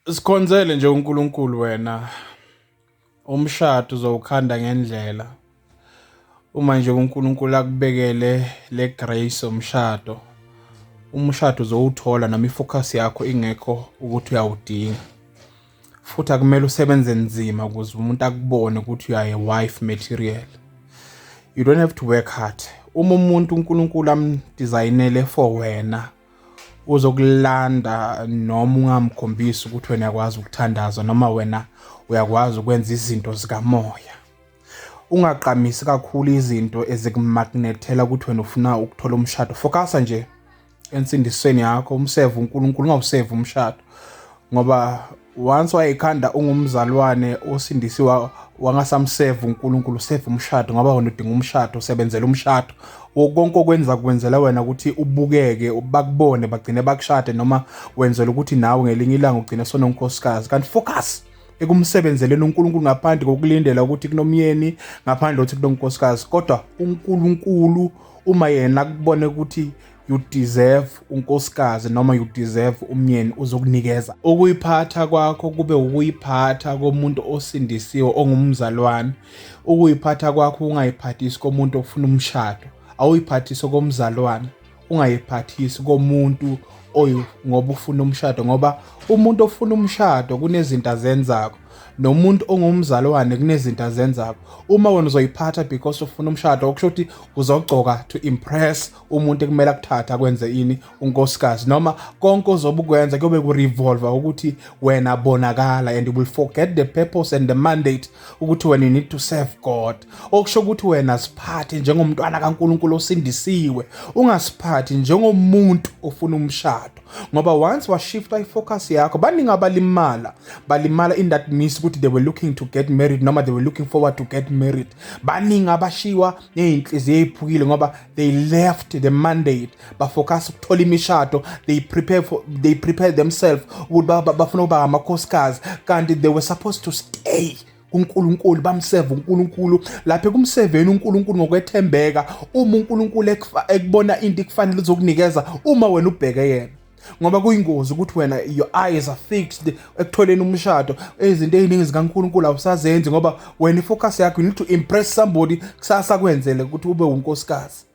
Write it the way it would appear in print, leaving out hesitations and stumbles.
Sikhonzele nje uNkulunkulu wena. Umshado uzowukhanda ngendlela. Uma nje uNkulunkulu akubekele le grace yomshado, umshado uzowuthola noma ifocus yakho ingekho ukuthi uyawudinga. Futhi akumele usebenze nzima ukuze umuntu akubone ukuthi you are a wife material. You don't have to work hard. Uma umuntu uNkulunkulu amdizayinele for wena, uzokulanda noma ungamkhombisi ukuthi wena uyakwazi ukuthandaza noma wena uyakwazi ukwenza izinto zikamoya. Ungaqamisi kakhulu izinto ezikumagnethela ukuthi wena ufuna ukuthola umshado. Focusa nje ensindisweni yakho, umseve uNkulunkulu, ungawusevi umshado, ngoba once wayikhanda ungumzalwane osindisiwe wangasamseva uNkulunkulu, useva umshado ngoba wena udinga umshado, usebenzela umshado. Konke okwenza kwenzela wena ukuthi ubukeke, bakubone, bagcine bakushade, noma wenzela ukuthi nawe ngelinye ilanga ugcine sononkosikazi. Kanti focus ekumsebenzeleni uNkulunkulu ngaphandle kokulindela ukuthi kunomyeni, ngaphandle kokuthi kunonkosikazi. Kodwa uNkulunkulu uma yena akubone ukuthi you deserve unkosikazi noma you deserve umyeni, uzokunikeza. Ukuyiphatha kwakho kube ukuyiphatha komuntu osindisiwe ongumzalwane. Ukuyiphatha kwakho ungayiphathisi komuntu ofuna umshado, awuyiphathisi komzalwane, ungayiphathisi komuntu oyu ngoba ufuna umshado, ngoba umuntu ofuna umshado kunezinto azenzako, nomuntu ongumzalwane kunezinto azenzako. Uma wena uzoyiphatha because ufuna umshado, okusho ukuthi uzogcoka to impress umuntu ekumele akuthathe akwenze ini, unkosikazi, noma konke ozobe ukwenza kuyobe kurevolve ukuthi wena bonakala, and you will forget the purpose and the mandate ukuthi wena you need to serve God. Okusho ukuthi wena siphathe njengomntwana kaNkulunkulu osindisiwe, ungasiphathi njengomuntu ofuna umshado, ngoba once washifta ifocus yakho, baningi abalimala, balimala in that miss ukuthi they were looking to get married noma they were looking forward to get married. Baningi abashiwa ney'nhliziyo ey'phukile ngoba they left the mandate, bafocus ukuthola imishado. They prepare themselves ukuthi bafuna ukuba amakhosikazi, kanti they were supposed to stay kuNkulunkulu, bamseve uNkulunkulu. Lapha ekumseveni uNkulunkulu ngokwethembeka, uma uNkulunkulu ekubona into ikufanele, uzokunikeza uma wena ubheke yena, ngoba kuyingozi ukuthi wena your eyes are fixed ekutholeni umshado, izinto ey'ningi zikaNkulunkulu awusazenzi ngoba wena ifocus yakho, you need to impress somebody kusasa kwenzele ukuthi ube unkosikazi.